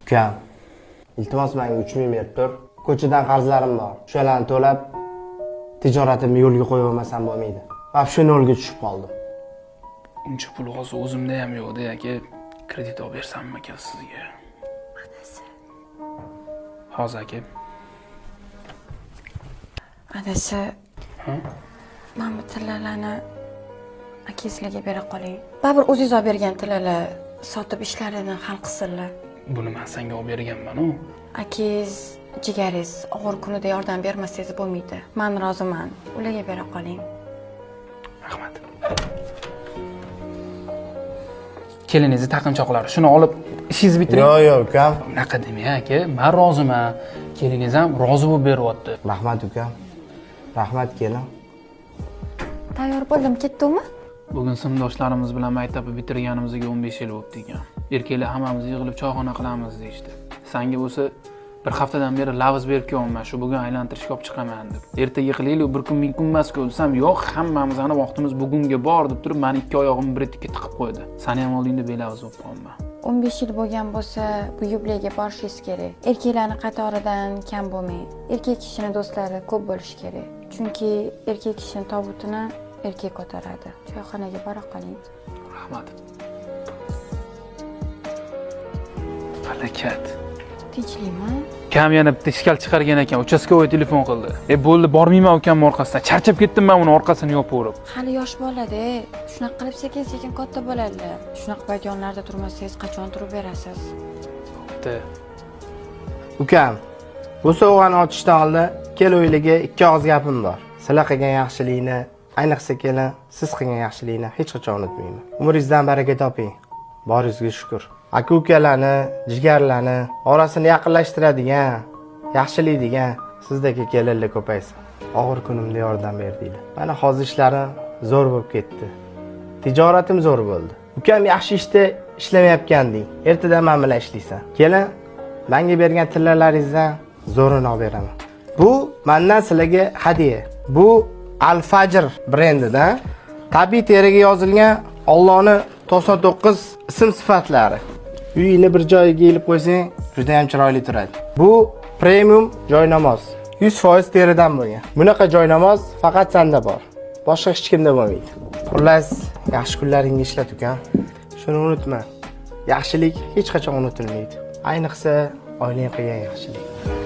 Ukam, iltimos, menga 3000 berib tur. Ko'chadan qarzlarim bor. O'shalarni to'lab tijoratimni yo'lga qo'yib olmasam bo'lmaydi. Вообще nolga tushib qoldim. Uncha pul hozir o'zimda ham yo'qda, aka. Kredit olib bersammikan sizga? Adasi. Hozir, aka. Adasi. Mana bu tillalarni akangizlarga bera qoling. Baribir o'zingiz olib bergan tillalar, sotib ishlarini hal qilsinlar. Buni men senga olib berganman-u. Akangiz jigaringiz, og'ir kunida yordam bermasangiz bo'lmaydi. Man roziman. Ularga bera qoling. Rahmat. Keliningizni taqinchoqlari. Shuni olib ishingizni bitiring. Yo'q, yo'q, ukam. Unaqa demang, aka. Men roziman. Keliningiz ham rozi bo'lib beryapti. Rahmat, ukam. Rahmat, kelin. Tayyor bo'ldim, ketdingmi? Bugun sinfdoshlarimiz bilan maktabni bitirganimizga 15 yil bo'libdi ekan. Erkaklar hammamiz yig'ilib choyxona qilamiz deyishdi. Sanga bo'lsa bir haftadan beri lavz berib kelyapman, shu bugun aylantirishga olib chiqaman deb. Ertaga qilaylik, bir kun ming kun emas-ku desam, yo'q, hammamizni vaqtimiz bugunga bor deb turib, meni ikki oyog'imni bir etikka tiqib qo'ydi. Sani ham oldingda belavz bo'lib qolman. 15 yil bo'lgan bo'lsa, bu yubileyga borishingiz kerak. Erkaklarning qatoridan kam bo'lmang. Erkak kishini do'stlari ko'p bo'lishi kerak. Chunki erkak kishining tobutini erkak ko'taradi. Choyxonaga bora qoling. Rahmat. Halakat. Tinchlikmi? Ukam yana bitta ishkal chiqargan ekan, uchastkovoy telefon qildi. E bo'ldi, bormayman ukamning orqasidan. Charchab ketdim men uni orqasini yopaverib. Hali yosh bolada, shunaqa qilib sekin-sekin katta bo'ladilar. Shunaqa payt yonlarida turmasangiz, qachon turib berasiz? Bo'pti. Ukam, bu sovg'ani ochishdan oldin kel o'yliga ikki og'iz gapim bor. Sizlar qilgan yaxshilikni, ayniqsa kelin, siz qilgan yaxshilikni hech qachon unutmayman. Umringizdan baraka toping. Boringizga shukur. Aka-ukalarni, jigarlarni orasini yaqinlashtiradigan, yaxshilik degan sizdagi kelinlar ko'paysin. Og'ir kunimda yordam berdinglar. Mana hozir ishlarim zo'r bo'lib ketdi. Tijoratim zo'r bo'ldi. Ukam yaxshi ishda ishlamayotganding. Ertadan men bilan ishlaysan. Kelin, menga bergan tillalaringizdan zo'rini olib beraman. Bu mendan sizlarga hadya. Bu Al-Fajr brendidan tabiiy teriga yozilgan Allohning 99 ism sifatlari. Uyingni bir joyiga ilib qo'ysang, juda ham chiroyli turadi. Bu premium joy namoz. 100% teridan bo'lgan. Bunaqa joy namoz faqat senda bor. Boshqa hech kimda bo'lmaydi. Xullas, yaxshi kunlaringga ishlat, ukam. Shuni unutma. Yaxshilik hech qachon unutilmaydi. Ayniqsa oilang qilgan yaxshilik.